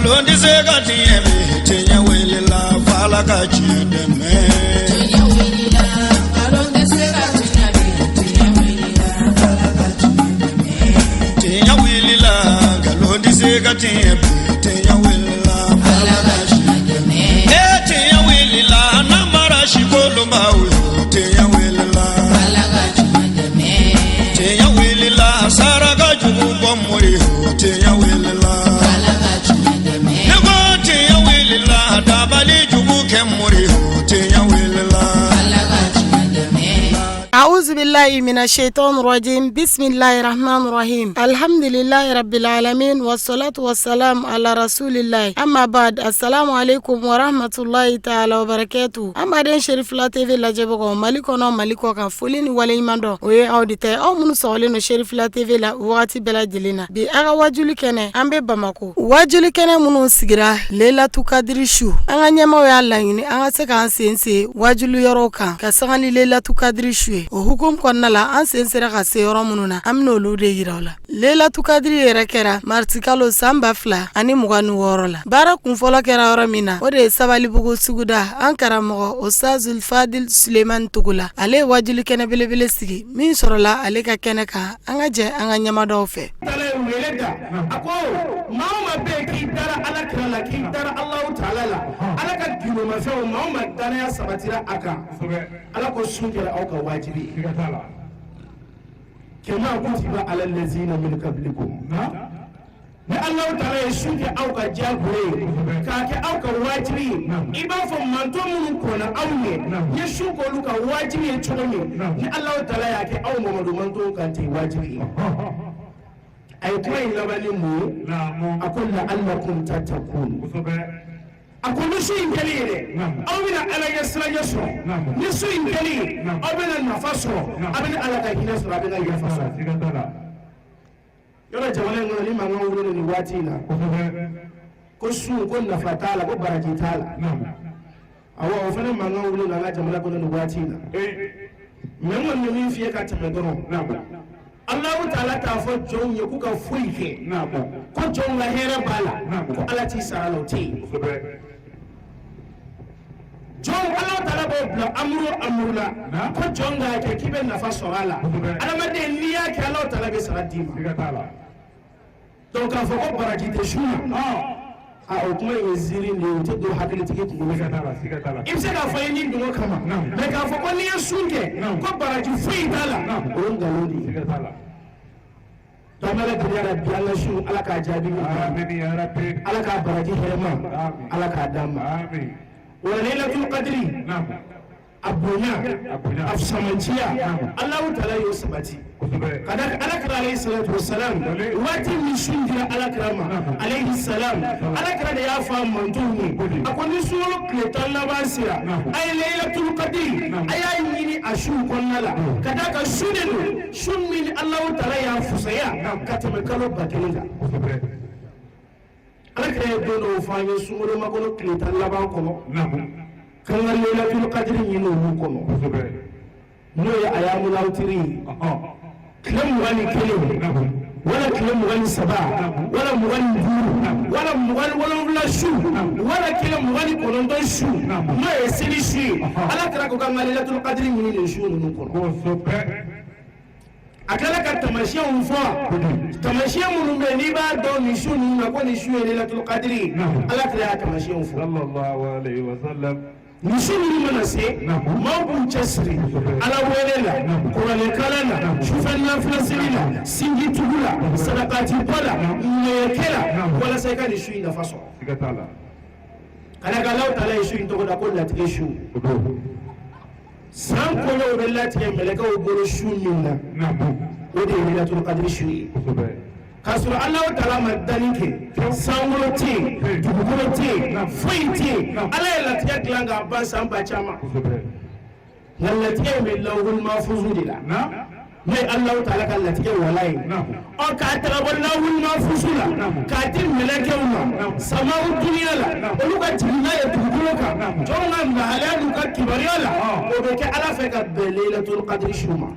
Nkalon tɛ se ka tiɲɛ bi, tiɲɛ wulila f'Ala ka tiɲɛ dɛmɛ. Tiɲɛ wulila, nkalon tɛ se ka tiɲɛ bi, tiɲɛ wulila, Ala ka tiɲɛ dɛmɛ. Tiɲɛ wulila, nkalon tɛ se ka tiɲɛ bi, tiɲɛ wulila Ala ka tiɲɛ dɛmɛ. E tiɲɛ wulila, namara si kolonbaw yo, tiɲɛ wulila. Ala ka tiɲɛ dɛmɛ. Tiɲɛ wulila, saraka jugu bɔ mori yo, tiɲɛ wulila. Ala ka tiɲɛ dɛmɛ. Ne ko tiɲɛ wulila, dabali jugu kɛ mori yo, tiɲɛ wulila. Ala ka tiɲɛ dɛmɛ. أعوذ بالله من الشيطان الرجيم بسم الله الرحمن الرحيم الحمد لله رب العالمين والصلاة والسلام على رسول الله أما بعد السلام عليكم ورحمة الله تعالى وبركاته an baden Cherifla TV lajɛbagaw Mali kɔnɔ Mali kɔ kan foli ni waleɲuman dɔn o ye aw de ta ye aw minnu sɔgɔlen don Cherifla TV la wagati bɛɛ lajɛlen na bi a ka wajuli kɛnɛ an bɛ Bamako wajuli kɛnɛ minnu sigira Lelatu Kadiri su an ka ɲɛmaw y'a laɲini an ka se k'an sen se wajuli yɔrɔw kan ka sanga ni Lelatu Kadiri su ye o hukumu kɔnɔna la an sen sera ka se yɔrɔ minnu na an bɛna olu de yira aw la Lelatu Kadiri yɛrɛ kɛra marisikalo san 2026 la baara kunfɔlɔ kɛra yɔrɔ min na o de ye Sabalibugu suguda an karamɔgɔ Ustazul Fadil Sulemani Togola ale ye wajuli kɛnɛ belebele sigi min sɔrɔla ale ka kɛnɛ kan an ka jɛ an ka ɲɛmadaw fɛ. Taala ye wele da a ko maa o maa bɛ yen k'i dara Ala kira la k'i dara Alahu taala la Ala ka gindofɛnw maa o maa danaya sabatira a kan Ala ko sun kɛra aw ka wajibi ye kama kutiba ala lazina min kablikum ni Alahu taala ye sun kɛ aw ka diyagoya ye k'a kɛ aw ka wajibi ye i b'a fɔ mantɔn minnu kɔnna aw ɲɛ n ye sun k'olu ka wajibi ye cogo min ni Alahu taala y'a kɛ aw Mamadu mantɔn kan ten wajibi ye a ye kuma in laban ni mun ye a ko la'allakum tattaqun a ko ni sun in kɛli ye dɛ aw bɛna Ala ɲɛ siranɲɛ sɔrɔ ni sun in kɛli ye aw bɛna nafa sɔrɔ aw bɛna Ala ka hinɛ sɔrɔ a bɛna yafa sɔrɔ yɔrɔ jamana in kɔnɔ ni mankan wulilen nin waati in na ko sun ko nafa t'a la ko baraji t'a la awɔ o fana mankan wulilen an ka jamana kɔnɔ nin waati in na mais n kɔni bɛ min f'i ye ka tɛmɛ dɔrɔn Alahu taala t'a fɔ jɔnw ye k'u ka foyi kɛ ko jɔnw ka hɛrɛ b'a la ko Ala t'i sara la o tɛ yen jɔnw Alahu taala b'o bila amuru o amuru la ko jɔn k'a kɛ k'i bɛ nafa sɔrɔ a la adamaden n'i y'a kɛ Alahu taala bɛ sara d'i ma donc k'a fɔ ko baraji tɛ sun na a o kuma in ye ziiri de ye o tɛ don hakilitigi kunkolo fɛ i bɛ se k'a fɔ i ni dungɔ kama mais k'a fɔ ko n'i ye sun kɛ ko baraji foyi t'a la o ye nkalon de ye donc an bɛ Ala deli yarabi an ka sun Ala k'a jaabi Ala k'a baraji hɛrɛma Ala k'a d'an ma o la Laylatul Qadri a bonya a fisamanciya Alahu taala y'o sabati ka da Ala kira alayhi salatu wasalam waati min sun dira Ala kira ma alayhi salam Ala kira de y'a fɔ a mantɔnw ye a ko ni sunkalo tile 10 laban sera a ye Laylatul Qadri a y'a ɲini a su kɔnɔna la ka d'a kan su de don su min Alahu taala y'a fusaya ka tɛmɛ kalo 1000 kan Ala kira ye don dɔw fɔ an ye sunkalo makɔnɔ tile 10 laban kɔnɔ k'an ka Laylatul Qadri ɲini olu kɔnɔ n'o ye ayamul awtiri ye tile 21 wala tile 23 wala 25 wala 27 su wala tile 29 su n'o ye seli su ye Ala kira ko k'an ka Laylatul Qadri ɲini nin su ninnu kɔnɔ a tilala ka tamasiyɛnw fɔ tamasiyɛn minnu bɛ yen n'i b'a dɔn nin su ninnu na ko nin su ye Laylatul Qadri ye Ala kira y'a tamasiyɛnw fɔ nin su ninnu mana se maaw b'u cɛsiri Ala wele la kuranɛkalan na sufɛ nafila seli la sinji tugu la sarakati bɔ la ŋɛɲɛkɛ la walasa i ka nin su in nafa sɔrɔ ka d'a kan Alahu taala ye su in tɔgɔ da ko latigɛ su san kɔɲɔw bɛ latigɛ mɛlɛkɛw bolo su min na o de ye Laylatul Qadri su ye k'a sɔrɔ Alahu taala ma danni kɛ sankolo tɛ yen dugukolo tɛ yen foyi tɛ yen Ala ye latigɛ dilan k'a ban san ba caman nka latigɛ in bɛ lawhul mahfuzu de la n'o ye Alahu taala ka latigɛ wala ye ɔ k'a ta ka bɔ lawhul mahfuzu la k'a di mɛlɛkɛw ma samaw duniya la olu ka jigin n'a ye dugukolo kan jɔnw ka lahalaya n'u ka kibaruya la o bɛ kɛ Ala fɛ ka bɛn Laylatul Qadri su ma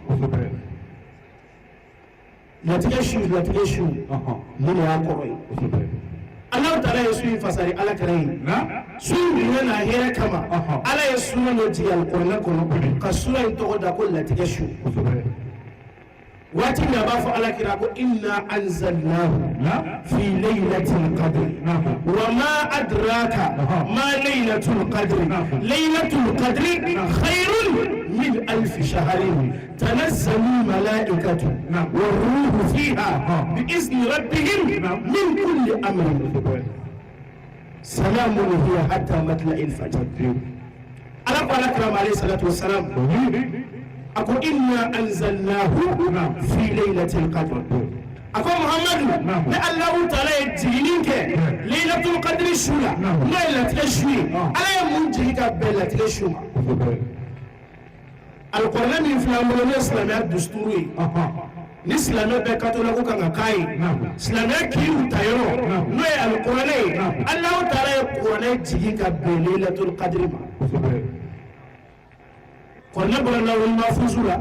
latigɛ su latigɛ su nin de y'a kɔrɔ ye. Ala taala ye su in fasari ala kira ye su in bonya n'a hɛrɛ kama ala ye sura dɔ jigin alikuranɛ kɔnɔ ka sura in tɔgɔ da ko latigɛ su waati min a b'a fɔ ala kira ko inna anzalnahu fi laylatil qadri wa ma adraka ma laylatul qadri laylatul qadri khayrun min alfi shahrin tanazzalu malaikatu war-ruhu fiha bi izni rabbihim min kulli amrin salamun hiya hatta matla'il fajr ala ko ala kira ma alayhi salatu wassalam a ko inna anzalnahu fi laylatil qadr a ko muhammadu ne alahu taala ye jiginni kɛ laylatul qadri su la n'o ye latigɛ su ye ala ye mun jigin ka bɛn latigɛ su ma alikuranɛ min filɛ an bolo n'o ye silamɛya dusuturu ye ni silamɛ bɛɛ katolaku kan ka k'a ye silamɛya kiriw ta yɔrɔ n'o ye alikuranɛ ye alahu taala ye kuranɛ jigin ka bɛn laylatul qadri ma kuranɛ bɔra lawhul mahfuzu la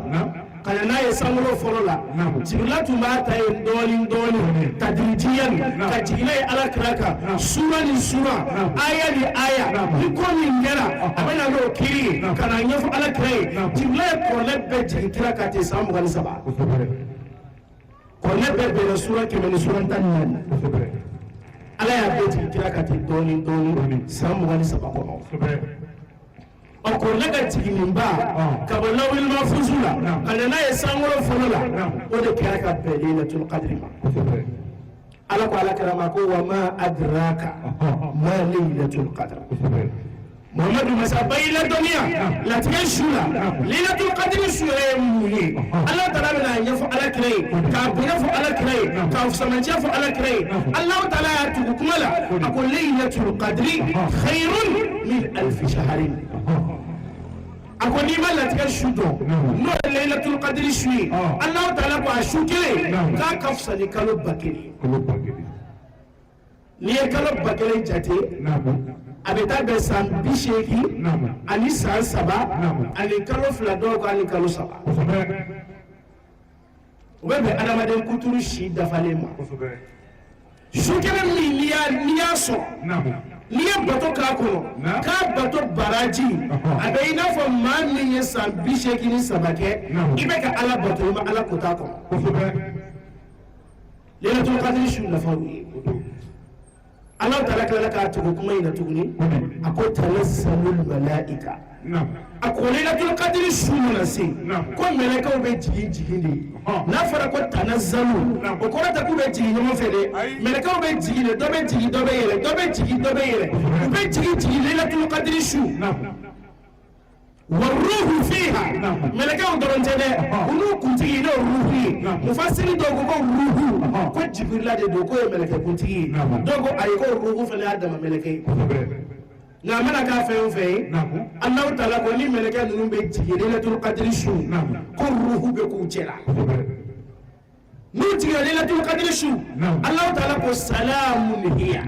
ka na n'a ye sankolo fɔlɔ la jibirila tun b'a ta yen dɔɔnin dɔɔnin tadirijiyan ka jigin n'a ye ala kira kan sura ni sura aya ni aya ni ko min kɛra a bɛ na n'o kiri ye ka na ɲɛfɔ ala kira ye jibirila ye kuranɛ bɛɛ jigin kira kan ten san 23 kuranɛ bɛɛ bɛnna sura 114 ala y'a bɛɛ jigin kira kan ten dɔɔnin dɔɔnin san 23 kɔnɔ ɔ kuranɛ ka jiginniba ka bɔ lawhul mahfuzu la ka na n'a ye sankolo fɔlɔ la o de kɛra ka bɛn laylatul qadri ma ala ko ala kira ma ko wa ma adraka ma laylatul qadr muhammadu masaba y'i ladɔnniya latigɛ su la laylatul qadri su yɛrɛ ye mun ye ala taala bɛna a ɲɛfɔ ala kira ye k'a bonya fɔ ala kira ye k'a fisamanciya fɔ ala kira ye ala taala y'a tugu kuma la a ko laylatul qadri khayrun min alfi shaharin a ko n'i ma latigɛ su dɔn n'o ye laylatul qadri su ye Alahu taala ko a su kelen k'a ka fisa ni kalo 1000 ye n'i ye kalo 1000 jate a bɛ taa bɛn san 83 ani san 3 ani kalo 2 dɔw ko ani kalo 3 o bɛ bɛn adamaden kuturu si dafalen ma su kelen min n'i y'a sɔrɔ n'i ye bato k'a kɔnɔ k'a bato baraji a bɛ i n'a fɔ maa min ye san 83 kɛ i bɛ ka ala bato i ma ala kota kɔnɔ Laylatul Qadri su nafaw ye ala taala tilala k'a tugu kuma in na tuguni a ko tanazzalul malaika a ko Laylatul Qadri su mana se ko mɛlɛkɛw bɛ jigin jigin de n'a fɔra ko tanazzalu o kɔrɔ tɛ k'u bɛ jigin ɲɔgɔn fɛ dɛ mɛlɛkɛw bɛ jigin de dɔ bɛ jigin dɔ bɛ yɛlɛ dɔ bɛ jigin dɔ bɛ yɛlɛ u bɛ jigin jigin Laylatul Qadri su waruhu fiha mɛlɛkɛw dɔrɔn tɛ dɛ u n'u kuntigi n'o ruhu ye mufasiri dɔw ko ko ruhu ko jibirila de don k'o ye mɛlɛkɛ kuntigi ye dɔw ko ayi ko ruhu fana y'a dama mɛlɛkɛ ye nka a mana k'a fɛn o fɛn ye Alahu taala ko ni mɛlɛkɛ ninnu bɛ jigin Laylatul Qadri su ko ruhu bɛ k'u cɛ la n'u jiginna Laylatul Qadri su Alahu taala ko salamun hiya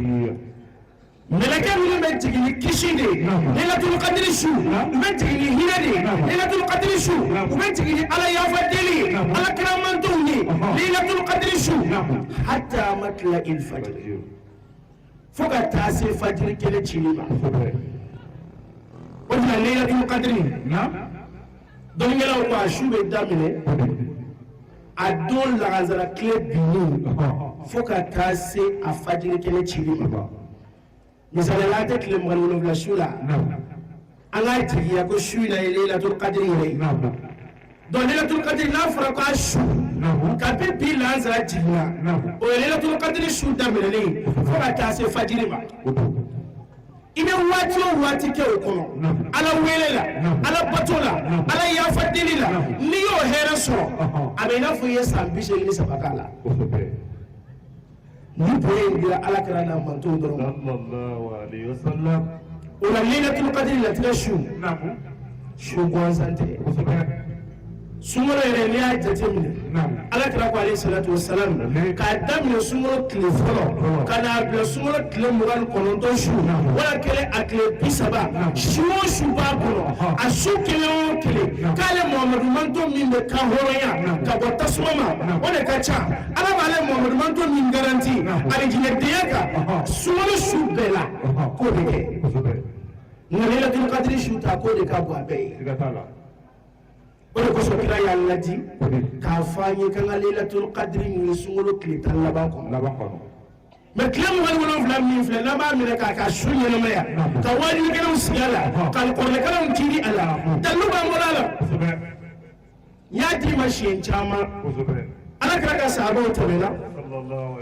mɛlɛkɛ ninnu bɛ jigin ni kisi de ye Laylatul Qadri su u bɛ jigin ni hinɛ de ye Laylatul Qadri su u bɛ jigin ni ala yafa deli ye ala kiramantow ye Laylatul Qadri su hatta matla'il fajr fo ka taa se fajiri kɛnɛ cili ma o de la Laylatul Qadri dɔnnikɛlaw ko a su bɛ daminɛ a don lagansara tile binnen fo ka taa se a fajiri kɛnɛ cili ma misali la an tɛ tile 27 su la an k'a jigiya ko su in na ye Laylatul Qadri yɛrɛ ye donc Laylatul Qadri n'a fɔra ko a su kabi bi lansara jiginna o ye Laylatul Qadri su daminɛlen ye fo ka taa se fajiri ma i bɛ waati o waati kɛ o kɔnɔ ala wele la ala bato la ala yafa deli la n'i y'o hɛrɛ sɔrɔ a bɛ i n'a fɔ i ye san 83 k'a la ni bonya in dira ala kira n'a mantonw dɔrɔn ma o la Laylatul Qadri latigɛ su su gansan tɛ sunkalo yɛrɛ n'i y'a jateminɛ. Ala kira ko alayhi salatu wasalam, k'a daminɛ sunkalo tile fɔlɔ ka n'a bila sunkalo tile 29 su, wala kelen a tile 30, su o su b'a kɔnɔ, a su kelen o kelen, k'ale Muhamadu mantɔn min bɛ kan hɔrɔnya ka bɔ tasuma ma, o de ka ca. Ala b'ale Muhamadu mantɔn min garanti alijinɛdenya kan sunkalo su bɛɛ la, k'o bɛ kɛ. Nka Laylatul Qadri su ta, k'o de ka bon a bɛɛ ye. O de kosɔn kira y'a ladi k'a fɔ an ye k'an ka Laylatul Qadri ɲini sunkalo tile 10 laban kɔnɔ. Mais tile 27 min filɛ, n'an b'a minɛ k'a ka su ɲɛnamaya, ka waajulikɛlaw sigi a la, ka alikɔrɔnɛkalanw jidi a la, dalilu b'an bolo a la. N y'a d'i ma siɲɛ caman, Ala kira ka sahabaw tɛmɛna,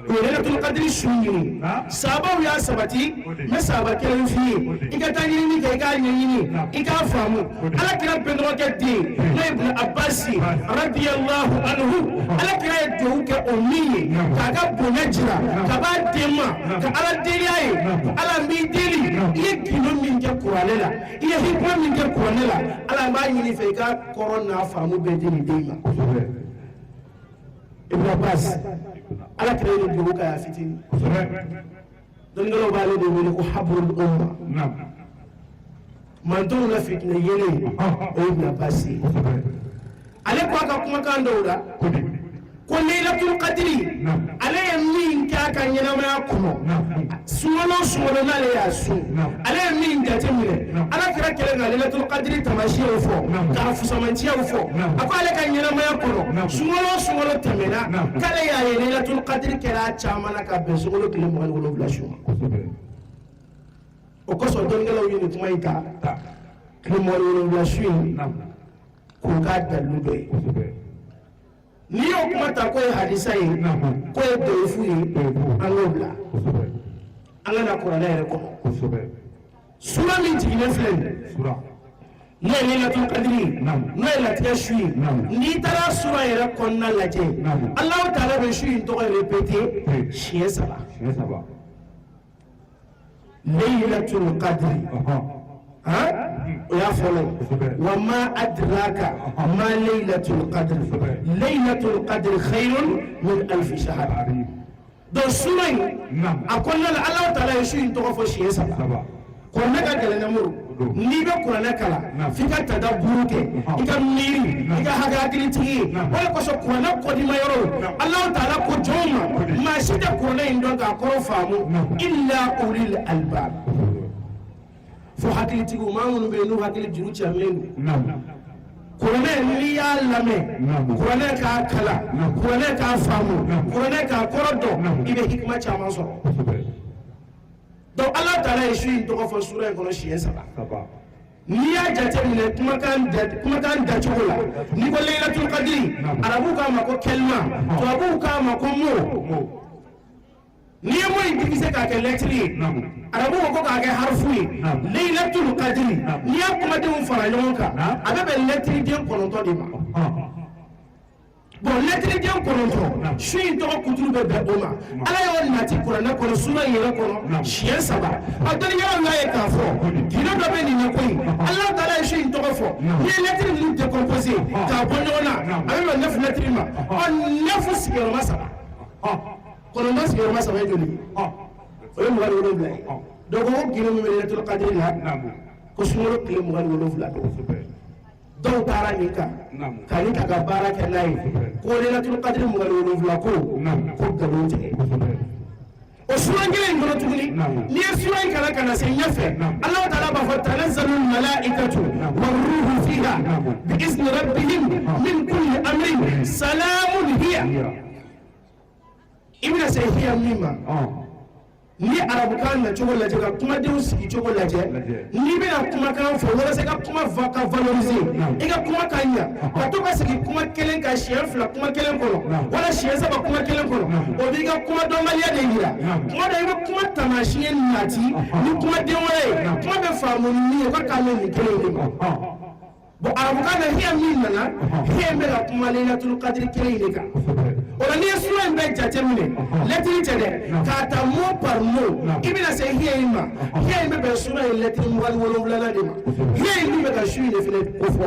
u ye Laylatul Qadri su ɲini, sahabaw y'a sabati. N bɛ sahaba kelen f'i ye, i ka taa ɲinini kɛ, i k'a ɲɛɲini, i k'a faamu. Ala kira bɛndɔgɔkɛ den, n'o ye Ibn Abbas radiyallahu anhu, Ala kira ye dugawu kɛ o min ye k'a ka bonya jira ka b'a den ma, ka Ala deli a ye ko Ala, n b'i deli, i ye gindo min kɛ kuranɛ la, i ye hikima min kɛ kuranɛ la, Ala, n b'a ɲini i fɛ, i ka kɔrɔ n'a faamu bɛɛ di nin den ma. Ibn Abbas, Ala kira ye nin dugawu k'a ye a fitinin. Dɔnnikɛlaw b'ale de wele ko habrul umma, mantɔnw la fitinɛ yeelen, o ye Ibn Abbas ye. Ale ko a ka kumakan dɔw la ko Laylatul Qadri, ale ye min kɛ a ka ɲɛnamaya kɔnɔ, sunkalo o sunkalo n'ale y'a sun, ale ye min jateminɛ, Ala kira kɛlen ka Laylatul Qadri taamasiyɛnw fɔ, k'a fusamanciyaw fɔ, a ko ale ka ɲɛnamaya kɔnɔ, sunkalo o sunkalo tɛmɛna, k'ale y'a ye Laylatul Qadri kɛra a caman na ka bɛn sunkalo tile 27 su ma. O kosɔn dɔnnikɛlaw ye nin kuma in ta, tile 27 su in, k'o k'a dalilu dɔ ye. N'i y'o kuma ta k'o ye hadisa ye, k'o ye dɔyifu ye, an k'o bila. An ka na kuranɛ yɛrɛ kɔnɔ. Sura min jiginnen filɛ nin ye, n'o ye Laylatul Qadri ye, n'o ye latigɛ su ye, n'i taara sura yɛrɛ kɔnɔna lajɛ, Alahu taala bɛ su in tɔgɔ répété siɲɛ saba. Laylatul Qadri, han, o y'a fɔlɔ ye. Wa ma adraka ma Laylatul Qadri, Laylatul Qadri khayrun min alfi shahr. Donc sura in a kɔnɔna la, Alahu taala ye su in tɔgɔ fɔ siɲɛ saba. Kuranɛ ka gɛlɛn dɛ Moro. N'i bɛ kuranɛ kalan, f'i ka tadabburu kɛ, i ka miiri, i ka hakɛ hakilitigi ye. O de kosɔn kuranɛ kɔdima yɔrɔw, Alahu taala ko jɔnw ma, maa si tɛ kuranɛ in dɔn k'a kɔrɔ faamu illa ulil albab, fo hakilitigiw, maa minnu bɛ yen n'u hakili juru carilen don. Kuranɛ, n'i y'a lamɛn, kuranɛ k'a kalan, kuranɛ k'a faamu, kuranɛ k'a kɔrɔ dɔn, i bɛ hikima caman sɔrɔ. Donc Ala taala ye su in tɔgɔ fɔ sura in kɔnɔ siɲɛ saba. N'i y'a jateminɛ kumakan dacogo la, n'i ko Laylatul Qadri, arabuw k'a ma ko kɛlima, tubabuw k'a ma ko mot. N'i ye mot in diviser k'a kɛ lɛtiri ye, arabuw ko k'a kɛ harifu ye. Laylatul Qadri, n'i y'a kumadenw fara ɲɔgɔn kan, a bɛ bɛn lɛtiriden 9 de ma. Bon, lɛtiriden 9, su in tɔgɔ kuturu bɛ bɛn o ma. Ala y'o nati kuranɛ kɔnɔ, sura in yɛrɛ kɔnɔ, siɲɛ saba. A dɔnnikɛlaw y'a ye k'a fɔ gindo dɔ bɛ nin na koyi. Ala taala ye su in tɔgɔ fɔ. N'i ye lɛtiri ninnu décomposer k'a bɔ ɲɔgɔn na, a bɛ bɛn neuf lɛtiri ma. Ɔ, neuf sigiyɔrɔma saba, 9 sigiyɔrɔma saba ye joli ye? O ye 27 ye. Donc ko gindo min bɛ Laylatul Qadri la, ko sunkalo tile 27 don. Dɔw taara nin kan ka nin ta ka baara kɛ n'a ye ko Laylatul Qadri 27 ko ko nkalon tigɛ. O sura kelen in kɔnɔ tuguni, n'i ye sura in kalan ka na se ɲɛfɛ, Alahu taala b'a fɔ tanazzalul malaikatu warruhu fiha bi izni rabbihim min kulli amrin salamun hiya. I bɛna se hiya min ma, n'i ye arabukan nacogo lajɛ, ka kumadenw sigicogo lajɛ, n'i bɛna kumakan fɔ walasa i ka kuma va ka valoriser, i ka kuma ka ɲa, ka to ka segin kuma kelen kan siɲɛ fila kuma kelen kɔnɔ, wala siɲɛ saba kuma kelen kɔnɔ, o b'i ka kuma dɔnbaliya de yira. Kuma dɔ, i bɛ kuma taamasiyɛn nati ni kumaden wɛrɛ ye, kuma bɛ faamu ni min ye, o ka kan bɛ nin kelen de ma. Bon, arabukan na, hiya min nana, hiya in bɛ ka kuma Laylatul Qadri kelen in de kan. O la, n'i ye sura in bɛɛ jateminɛ, lɛtiri tɛ dɛ, k'a ta mot par mot, i bɛna se hiya in ma. Hiya in bɛ bɛn sura in lɛtiri 27nan de ma. Hiya in dun bɛ ka su in de fana ko fɔ.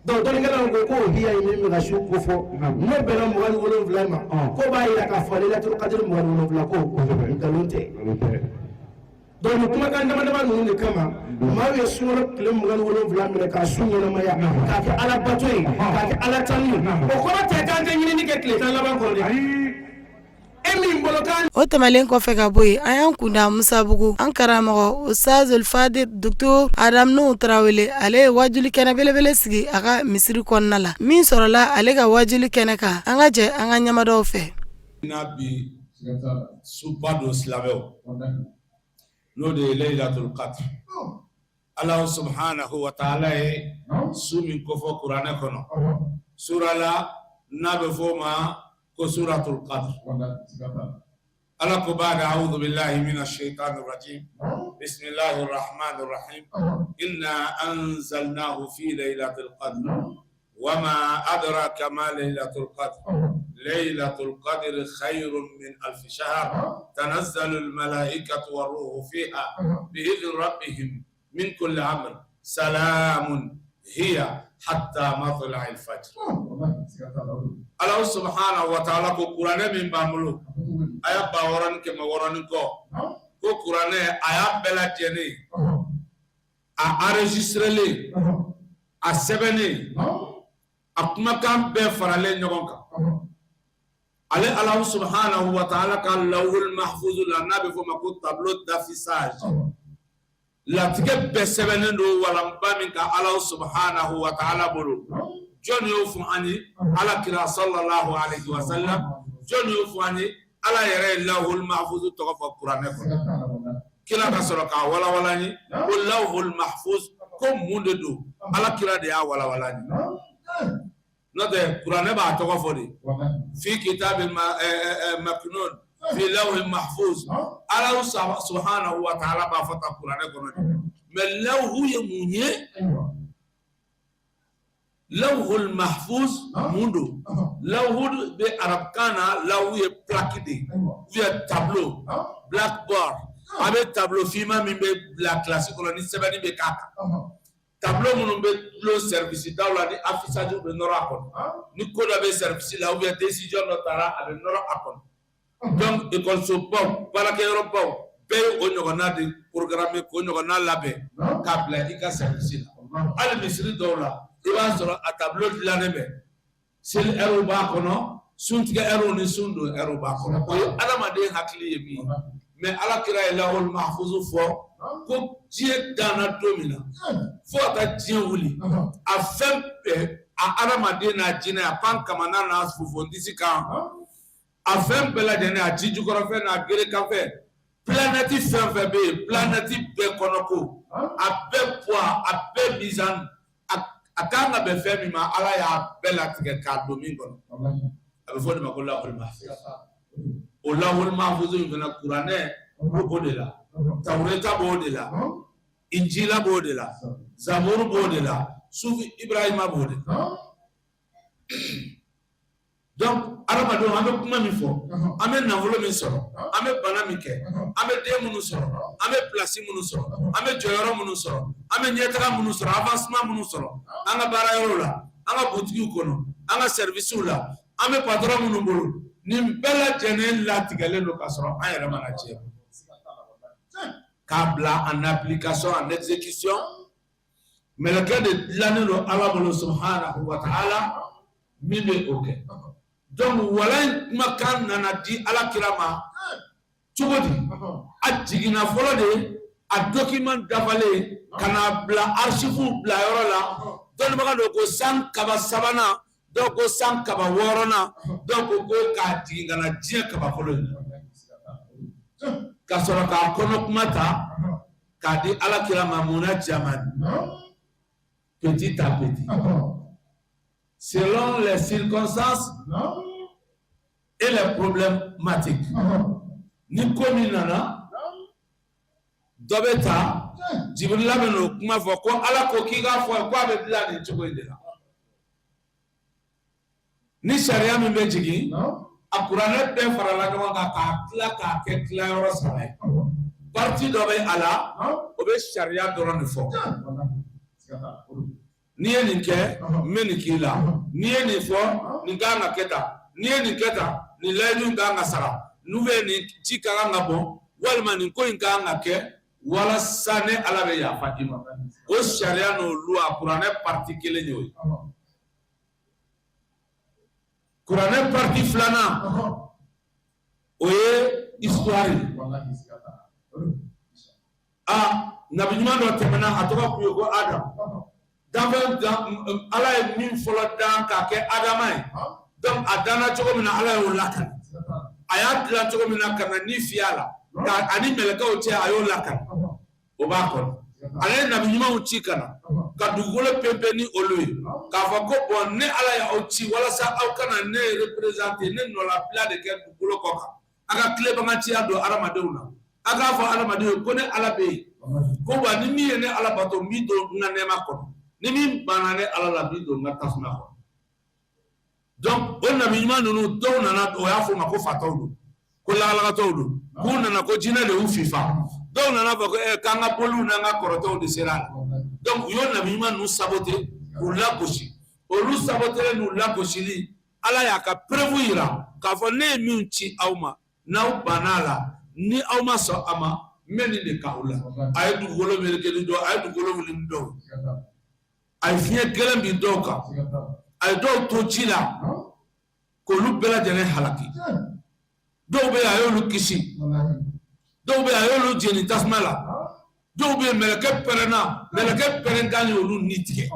Donc dɔnnikɛlaw ko k'o hiya in min bɛ ka su ko fɔ, n'o bɛnna 27 ma, k'o b'a jira k'a fɔ Laylatul Qadr 27 ko nkalon tɛ. Donc nin kumakan dama dama ninnu de kama, maaw ye sunkalo tile 27 minɛ k'a su ɲɛnamaya, k'a kɛ Ala bato ye, k'a kɛ Ala tanu ye. O kɔrɔ tɛ k'an tɛ ɲinini kɛ tile 10 laban kɔnɔ dɛ. E min bolo k'an O tɛmɛlen kɔfɛ ka bɔ yen, an y'an kunda Musabugu. An karamɔgɔ Ustazul Fadil Docteur Adam Nuhu Tarawele, ale ye wajuli kɛnɛ belebele sigi a ka misiri kɔnɔna la. Min sɔrɔla ale ka wajuli kɛnɛ kan, an ka jɛ an ka ɲɛmadaw fɛ. N'a bi suba don, silamɛw, n'o de ye Laylatul Qadr, Ala subhanahu wa ta'ala ye su min kofɔ kuranɛ kɔnɔ, sura la n'a bɛ fɔ o ma ko suratul Qadr. Ala ko ba'da a'udhu billahi minash shaitanir rajim, bismillahir rahmanir rahim, inna anzalnahu fi laylatil qadr wama adraka ma laylatul qadr, laylatul qadr khayrun min alf shahr, tanazzalu al malaikatu war ruhu fiha bi'idhni rabbihim min kulli amr, salamun hiya hatta matla'il fajr. Ala subhanahu wa ta'ala ko kuranɛ min b'an bolo, aya 6100 ni kɔ, ko kuranɛ a y'a bɛɛ lajɛlen a enregistrelen, a sɛbɛnnen, a kumakan bɛɛ faralen ɲɔgɔn kan, ale Ala subhanahu wa ta'ala ka lawhul mahfuz la, n'a bɛ fɔ o ma ko tableau d'affichage, latigɛ bɛɛ sɛbɛnnen don walanba min kan Ala subhanahu wa ta'ala bolo. Jɔn y'o fɔ an ye? Ala kira sallallahu alaihi wa sallam. Jɔn y'o fɔ an ye? Ala yɛrɛ ye lawhul mahfuz tɔgɔ fɔ kuranɛ kɔnɔ. Kira ka sɔrɔ k'a walawala an ye ko lawhul mahfuz ko mun de don. Ala kira de y'a walawala an ye, n'o tɛ kuranɛ b'a tɔgɔ fɔ de, fi kitabin maknun fi lawhin mahfuz. Ala subhanahu wa ta'ala b'a fɔ tan kuranɛ kɔnɔ de. Mais lawhu ye mun ye? Lawhul mahfuz mun don? Lawhu bɛ arabukan na, lawhu ye plaque de ye ou bien tableau, blackboard. A bɛ tableau finman min bɛ bila kilasi kɔnɔ ni sɛbɛnni bɛ k'a kan, tableau minnu bɛ dulon service daw la ni affichage bɛ nɔrɔ a kɔnɔ, ni ko dɔ bɛ service la ou bien décision dɔ taara, a bɛ nɔrɔ a kɔnɔ. Donc ekɔlisobaw, baarakɛyɔrɔbaw bɛɛ ye o ɲɔgɔnna de programme, k'o ɲɔgɔnna labɛn k'a bila i ka service la. Hali misiri dɔw la, i b'a sɔrɔ a tableau dilannen bɛ, seli ɛriw b'a kɔnɔ, suntigɛ ɛriw ni sun don ɛriw b'a kɔnɔ. O ye adamaden hakili ye min ye. Mais Ala kira ye lawhul mahfuz fɔ ko diɲɛ danna don min na fo ka taa diɲɛ wuli, a fɛn bɛɛ, a adamaden n'a jinɛ, a pan kamana n'a fofondisi kan, a fɛn bɛɛ lajɛlen, a ji jukɔrɔfɛn n'a gerekanfɛn, planète fɛn fɛn bɛ yen, planète bɛɛ kɔnɔ ko a bɛɛ poids, a bɛɛ mizan, a kan ka bɛn fɛn min ma, Ala y'a bɛɛ latigɛ k'a don min kɔnɔ, a bɛ fɔ o de ma ko lawhul mahfuz. O lawhul mahfuz in fana, kuranɛ b'o de la, tawureta b'o de la, injila b'o de la, zaburu b'o de la, sufi Ibrahima b'o de la. Donc adamadenw, an bɛ kuma min fɔ, an bɛ nafolo min sɔrɔ, an bɛ bana min kɛ, an bɛ den minnu sɔrɔ, an bɛ place minnu sɔrɔ, an bɛ jɔyɔrɔ minnu sɔrɔ, an bɛ ɲɛtaga minnu sɔrɔ, avancement minnu sɔrɔ an ka baara yɔrɔw la, an ka butigiw kɔnɔ, an ka services la, an bɛ patron minnu bolo, nin bɛɛ lajɛlen latigɛlen don k'a sɔrɔ an yɛrɛ mana diɲɛ k'a bila en application, en exécution. Mɛlɛkɛ de dilannen don Ala bolo subhanahu wa ta'ala min bɛ o kɛ. Donc walan in kumakan nana di Ala kira ma cogo di? A jiginna fɔlɔ de, a document dafalen, ka n'a bila archive bila yɔrɔ la. Dɔnnibaga dɔw ko san kaba sabanan, dɔw ko san kaba wɔɔrɔnan, dɔw ko ko k'a jigin ka na diɲɛ kabakolo in na, ka sɔrɔ k'a kɔnɔ kuma ta k'a di Ala kira ma munajaman, petit à petit, selon les circonstances et les problématiques. Ni ko min nana, dɔ bɛ ta, Jibirila bɛ n'o kuma fɔ ko Ala ko k'i k'a fɔ ko a bɛ dilan nin cogo in de la. Ni sariya min bɛ jigin, a kuranɛ bɛɛ farala ɲɔgɔn kan k'a tila k'a kɛ tilayɔrɔ saba ye. Partie dɔ bɛ a la, o bɛ sariya dɔrɔn de fɔ. N'i ye nin kɛ, n bɛ nin k'i la. N'i ye nin fɔ, nin ka kan ka kɛ tan. N'i ye nin kɛ tan, nin layidu in ka kan ka sara. N'u bɛ nin ci ka kan ka bɔn, walima nin ko in ka kan ka kɛ walasa ne Ala bɛ yafa i ma. O sariya n'o loi, kuranɛ partie kelen y'o ye. Kuranɛ partie filanan, o ye histoire ye. Aa, nabi ɲuman dɔ tɛmɛna, a tɔgɔ tun ye ko Adam. Danfɛn dan, Ala ye min fɔlɔ dan k'a kɛ Adama ye. Donc a danna cogo min na, Ala y'o lakali. A y'a dilan cogo min na ka na ni fiyɛ a la, ka ani mɛlɛkɛw cɛ, a y'o lakali. O b'a kɔnɔ. Ale ye nabi ɲumanw ci ka na ka dugukolo pempe ni olu ye, k'a fɔ ko bon, ne Ala y'aw ci walasa aw ka na ne représenter, ne nɔlabila de kɛ dugukolo kɔ kan. A ka tilebaganciya don adamadenw na, a k'a fɔ adamadenw ye ko ne Ala bɛ yen, ko wa ni min ye ne Ala bato, n b'i don n ka nɛɛma kɔnɔ, ni min banna ne Ala la, n b'i don n ka tasuma kɔnɔ. Donc o nabi ɲuman ninnu dɔw nana, o y'a fɔ ma ko fatɔw don, ko lagalagatɔw don, k'u nana ko jinɛ de y'u fifa. Dɔw nana fɔ ko k'an ka boliw n'an ka kɔrɔtɛw de sera a la. Donc u y'o nabi ɲuman ninnu saboter k'u lagosi. Olu sabotelen n'u lagosili, Ala y'a ka preuve yira k'a fɔ ne ye min ci aw ma, n'aw banna a la, ni aw ma sɔn a ma, n bɛ nin de k'aw la. A ye dugukolo meleke ni dɔw, a ye dugukolo wuli ni dɔw, a ye fiɲɛ gɛlɛn bin dɔw kan, a ye dɔw to ji la k'olu bɛɛ lajɛlen halaki. Dɔw bɛ yen, a y'olu kisi. Dɔw bɛ yen, a y'olu jeni tasuma la. Dɔw bɛ yen, mɛlɛkɛ pɛrɛnna, mɛlɛkɛ pɛrɛnkan y'olu ni tigɛ.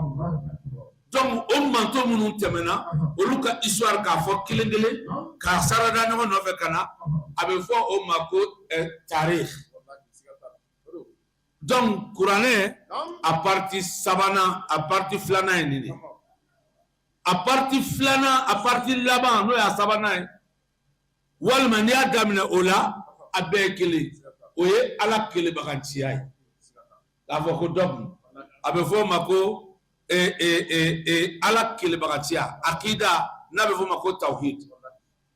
Donc o manton minnu tɛmɛna, olu ka histoire k'a fɔ kelen kelen, k'a sarada ɲɔgɔn nɔfɛ ka na, a bɛ fɔ o ma ko tarikh. Donc kuranɛ a partie sabanan, a partie filanan ye nin de ye. A partie filanan, a partie laban, n'o y'a sabanan ye, walima n'i y'a daminɛ o la, a bɛɛ ye kelen, o ye Ala kelebaganciya ye, k'a fɔ ko dɔgme, a bɛ fɔ o ma ko Ala kelebaganciya, akida, n'a bɛ fɔ o ma ko tawhid.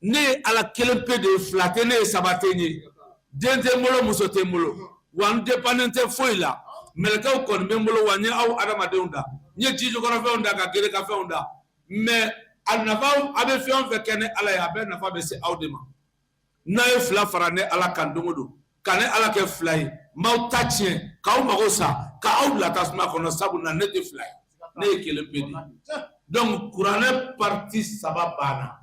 Ne ye Ala kelen pe de ye, fila tɛ ne ye, saba tɛ n ye, den tɛ n bolo, muso tɛ n bolo, wa n dépendant tɛ foyi la. Mɛlɛkɛw kɔni bɛ n bolo, wa n ye aw adamadenw da, n ye jijukɔrɔfɛnw da, ka gerekafɛnw da, mais a nafa, a bɛ fɛn o fɛn kɛ ne Ala ye, a bɛɛ nafa bɛ se aw de ma. N'a ye fila fara ne Ala kan don o don, ka ne Ala kɛ fila ye, n b'aw ta tiɲɛ, k'aw mago sa, k'aw bila tasuma kɔnɔ, sabu na ne tɛ fila ye, ne ye kelen pe de ye. Donc kuranɛ partie saba banna.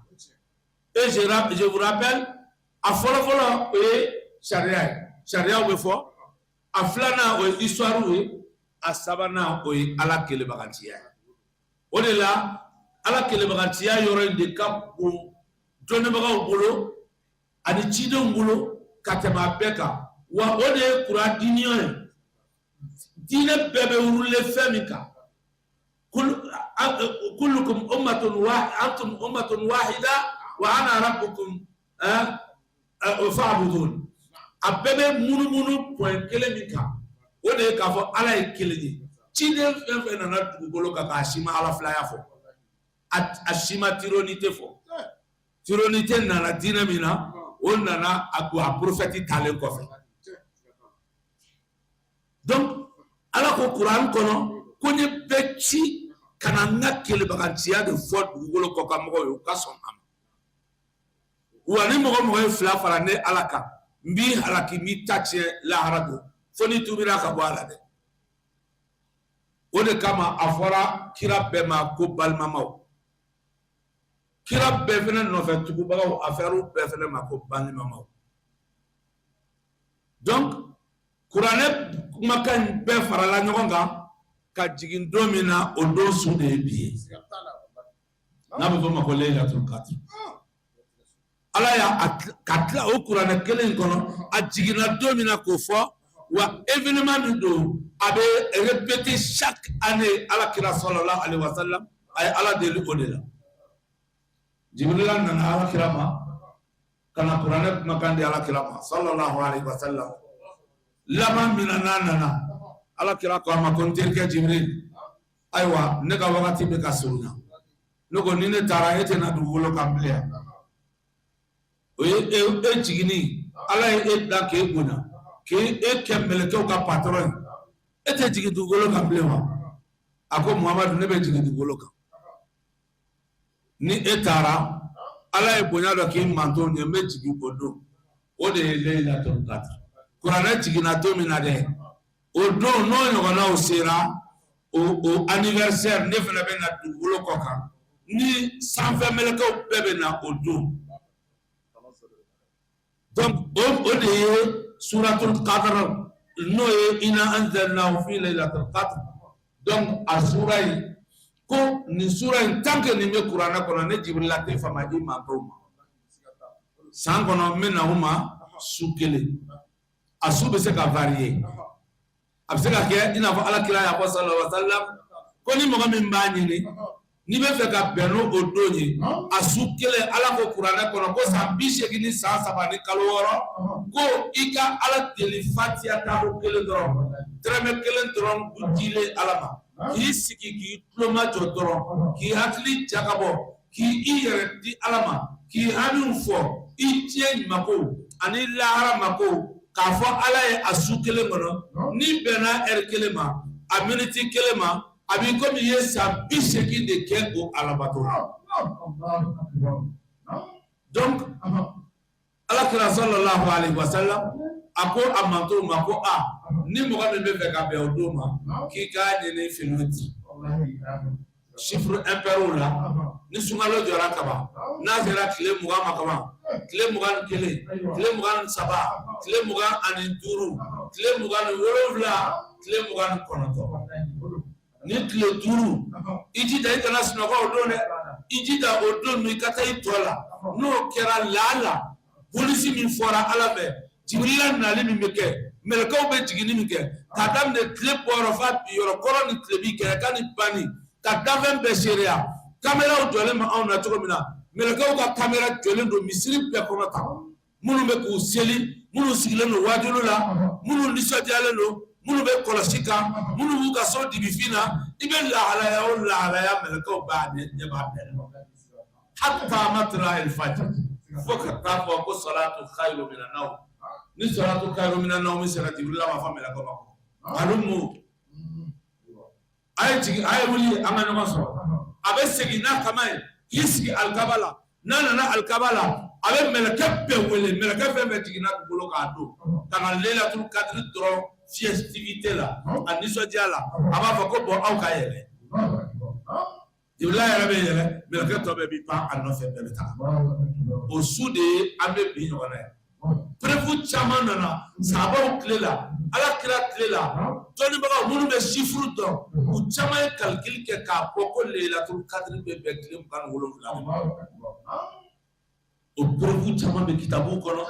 Et je vous rappelle, a fɔlɔfɔlɔ, o ye sariya ye, sariyaw bɛ fɔ. A filanan, o ye histoire ye. A sabanan, o ye Ala kelebaganciya ye. O de la, Ala kelebaganciya yɔrɔ in de ka bon dɔnnibagaw bolo ani cidenw bolo ka tɛmɛ a bɛɛ kan, wa o de ye kuran diinɛ ye. Diinɛ bɛɛ bɛ wurulen fɛn min kan, kullukum ummatun wa antum ummatun wahida wa ana rabbukum fa'budun. A bɛɛ bɛ munumunu point kelen min kan, o de ye k'a fɔ Ala ye kelen ye. Ciden fɛn fɛn nana dugukolo kan, k'a si ma Ala filaya fɔ, a si ma trinité fɔ. Trinité nana diinɛ min na, o nana a prophète talen kɔfɛ. Donc Ala ko kuran kɔnɔ ko ne bɛ ci ka na n ka kelebaganciya de fɔ dugukolo kɔ kan mɔgɔw ye, u ka sɔn a ma. Wa ni mɔgɔ mɔgɔ ye fila fara ne Ala kan, n b'i halaki, n b'i ta tiɲɛ lahara don, fo n'i tubira ka bɔ a la dɛ. O de kama a fɔra kira bɛɛ ma ko balimamaw, kira bɛɛ fɛnɛ nɔfɛ tugubagaw, a fɔra bɛɛ fɛnɛ ma ko balimamaw. Donc kuranɛ kumakan in bɛɛ farala ɲɔgɔn kan ka jigin don min na, o don su de ye bi ye, n'a bɛ fɔ o ma ko Laylatul Qadr. Ala y'a ka tila o kuranɛ kelen in kɔnɔ, a jiginna don min na k'o fɔ, wa événement min don, a bɛ répéter chaque année. Ala kira sallallahu alaihi wa sallam, a ye Ala deli o de la. Jibirila nana ala kira ma ka na kuranɛ kumakan di ala kira ma sallallahu alaihi wa sallam. Laban min na n'a nana, ala kira ko a ma ko n terikɛ Jibiril, ayiwa, ne ka wagati bɛ ka surunya. Ne ko ni ne taara, e tɛna dugukolo kan bilen yan. O ye e jiginni, Ala ye e da k'e bonya, k'e kɛ mɛlɛkɛw ka patron ye, e tɛ jigin dugukolo kan bilen wa? A ko Muhamadu, ne bɛ jigin dugukolo kan. Ni e taara, Ala ye bonya dɔ k'i mantonw ye, n bɛ jigin o don. O de ye Laylatul Qadr. Kuranɛ jiginna don min na dɛ, o don n'o ɲɔgɔnnaw sera, o anniversaire, ne fana bɛ na dugukolo kɔ kan ni sanfɛ mɛlɛkɛw bɛɛ bɛ na o don. Donc o de ye Suratul Qadr, n'o ye inna anzalnahu fi laylatul qadr. Donc a sura in ko nin sura in, tant que nin bɛ kuranɛ kɔnɔ, ne Jibirila tɛ fama i mantonw ma. San kɔnɔ, n bɛ na u ma su kelen. A su bɛ se ka varier, a bɛ se ka kɛ i n'a fɔ Ala kira y'a fɔ sallallahu alaihi wa sallam ko ni mɔgɔ min b'a ɲini, n'i bɛ fɛ ka bɛn n'o o don ye, a su kelen, Ala ko kuranɛ kɔnɔ ko san 83 san ni kalo 6, ko i ka Ala deli fatiya tako kelen dɔrɔn, dɛrɛmɛ kelen dɔrɔn dilen Ala ma, k'i sigi k'i tulomajɔ dɔrɔn, k'i hakili jagabɔ, k'i i yɛrɛ di Ala ma, k'i hamiw fɔ, i diɲɛ mako ani lahara mako, k'a fɔ Ala ye a su kelen kɔnɔ, n'i bɛnna ɛri kelen ma, a miniti kelen ma, a b'i komi i ye san 80 de kɛ o alabato la. Donc Ala kira sallallahu alaihi wasallam a ko a mantonw ma ko a ni mɔgɔ min bɛ fɛ ka bɛn o don ma, k'i k'a ɲini filiwiti chiffre impair la. Ni sunkalo jɔra kaban, n'a sera tile 20 ma kaban, tile 21, tile 23, tile 25, tile 27, tile 29, ni tile 5, i jija i kana sunɔgɔ o don dɛ. I jija o don i ka taa i tɔ la. N'o kɛra laala, polisi min fɔra Ala fɛ, Jibirila nali min bɛ kɛ, mɛlɛkɛw bɛ jiginni min kɛ, k'a daminɛ tile bɔyɔrɔ f'a bi yɔrɔ, kɔrɔ ni tilebi, kɛrɛka ni banni, ka danfɛn bɛɛ seereya. Kameraw jɔlen bɛ anw na cogo min na, mɛlɛkɛw ka kamera jɔlen don misiri bɛɛ kɔnɔ tan, minnu bɛ k'u seli, minnu sigilen don wajulu la, minnu nisɔndiyalen don, minnu bɛ kɔlɔsi kan, minnu b'u ka so dibifin na. I bɛ lahalaya o lahalaya, mɛlɛkɛw b'a ɲɛ b'a bɛɛ la hatta matla al-fajr, fo ka taa fɔ ko salatu khairu minan nawm. Ni salatu khairu minan nawm sera, Jibrila b'a fɔ mɛlɛkɛw ma ko alumu, a ye jigin, a ye wuli, an ka ɲɔgɔn sɔrɔ. A bɛ segin n'a kama ye k'i sigi alikaba la. N'a nana alikaba la, a bɛ mɛlɛkɛ bɛɛ wele, mɛlɛkɛ fɛn fɛn jiginna dugukolo k'a don ka na Laylatul Qadr dɔrɔn festivité la, a nisɔndiya la, a b'a fɔ ko bɔn, aw ka yɛlɛ. Jibirila yɛrɛ bɛ yɛlɛ, mɛlɛkɛ tɔ bɛɛ b'i pan a nɔfɛ, bɛɛ bɛ taa. O su de ye an bɛ bi ɲɔgɔn na ye. Preuve caman nana sahabaw tile la, Ala kira tile la, dɔnnibagaw minnu bɛ chiffre dɔn, u caman ye calcul kɛ k'a fɔ ko Laylatul Qadr bɛ bɛn tile 27 de ma. O preuve caman bɛ kitabuw kɔnɔ.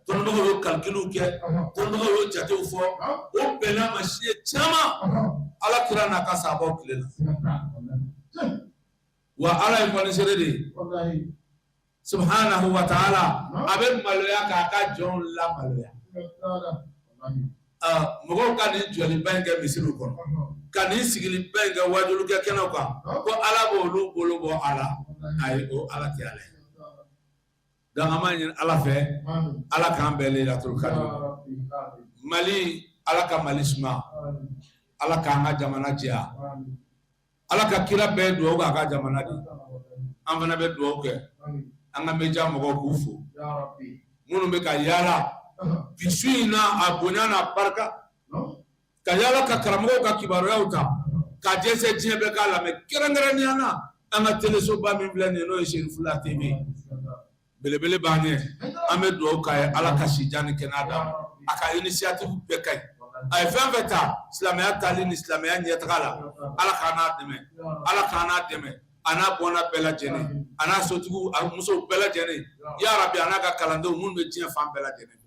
Dɔnnibagaw y'o calculw kɛ, dɔnnibagaw y'o jatew fɔ, o bɛnna ma siɲɛ caman Ala kira n'a ka sahabaw tile la. Wa Ala ye fɔnisere de ye subhanahu wa ta'ala, a bɛ maloya k'a ka jɔnw lamaloya. Mɔgɔw ka nin jɔliba in kɛ misiriw kɔnɔ, ka nin sigiliba in kɛ wajulukɛ kɛnɛw kan, ko Ala b'olu bolo bɔ a la, ayi, o Ala tɛ Ala ye. Donc an b'a ɲini Ala fɛ, Ala k'an bɛn Laylatul Qadr. Mali, Ala ka Mali suma, Ala k'an ka jamana jɛya, Ala ka kira bɛɛ dugawu k'a ka jamana de. An fana bɛ dugawu kɛ an ka média mɔgɔw k'u fo, minnu bɛ ka yaala bi su in na, a bonya n'a barika, ka yaala ka karamɔgɔw ka kibaruyaw ta k'a jɛnsɛn, diɲɛ bɛɛ k'a lamɛn, kɛrɛnkɛrɛnnenya na an ka telesoba min filɛ nin ye, n'o ye Serifula TV. Belebele b'an ɲɛ. An bɛ dugawu k'a ye, Ala ka si jan ni kɛnɛya d'a ma. A ka initiative bɛɛ ka ɲi, a ye fɛn fɛn ta silamɛya taali ni silamɛya ɲɛtaga la, Ala k'a n'a dɛmɛ, Ala k'a n'a dɛmɛ, a n'a bɔnna bɛɛ lajɛlen, a n'a sotigiw, a musow bɛɛ lajɛlen, ya Rabi, a n'a ka kalandenw minnu bɛ diɲɛ fan bɛɛ lajɛlen.